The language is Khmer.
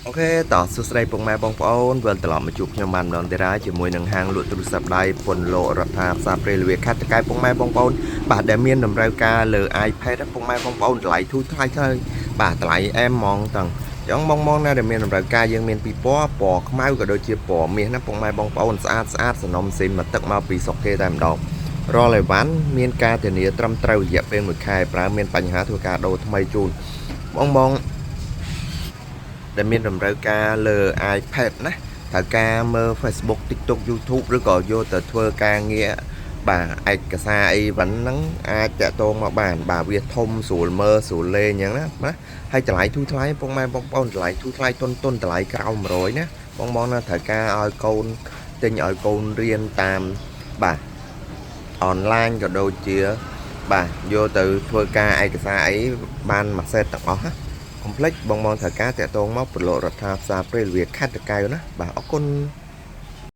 OK តោះសួស្តីពុកម៉ែបងប្អូនវិលត្រឡប់មកជួបខ្ញុំបានម្ដងទៀតហើយជាមួយនឹងហាងលក់ទូរស័ព្ទដៃពន្លករដ្ឋាផ្សារព្រៃលវាខេត្តតកែពុកម៉ែបងប្អូនបាទដែលមានតម្រូវការលើ iPad ណាពុកម៉ែបងប្អូនតម្លៃធូរថ្លៃថ្លៃបាទតម្លៃអែមហ្មងតឹងអញ្ចឹងបងបងណាដែលមានតម្រូវការយើងមានពីរពណ៌ពណ៌ខ្មៅក៏ដូចជាពណ៌មាសណាពុកម៉ែបងប្អូនស្អាតស្អាតសំណុំស៊ីមមកទឹកមកពីស្រុកគេតែម្ដងរាល់អីវ៉ាន់មានការធានាត្រឹមត្រូវរយៈពេល1ខែប្រើមានបញ្ហាធ្វើការដូរថ្មីជូនបងបង ដែលមានតម្រូវការលើ iPad ណាត្រូវការមើល Facebook TikTok YouTube ឬក៏យកទៅធ្វើការងារបាទឯកសារអីវ៉ាន់ហ្នឹងអាចតាក់ទងមកបាន បាទវាធំស្រួលមើលស្រួលលេងអញ្ចឹងណាណាហើយតម្លៃធូរថ្លៃពុកម៉ែបងប្អូនតម្លៃធូរថ្លៃតុនតុនតម្លៃក្រោម100ណាបងបងណាត្រូវការឲ្យកូនទិញឲ្យកូនរៀនតាមបាទអនឡាញក៏ដូចជា បាទយកទៅធ្វើការឯកសារអីបានមួយសេតទាំងអស់ណា កុំភ្លេចបងបងត្រូវការតាក់ទងមកប្រឡូករដ្ឋាផ្សារព្រៃលវាខេត្តតាកែវណាបាទអរគុណ។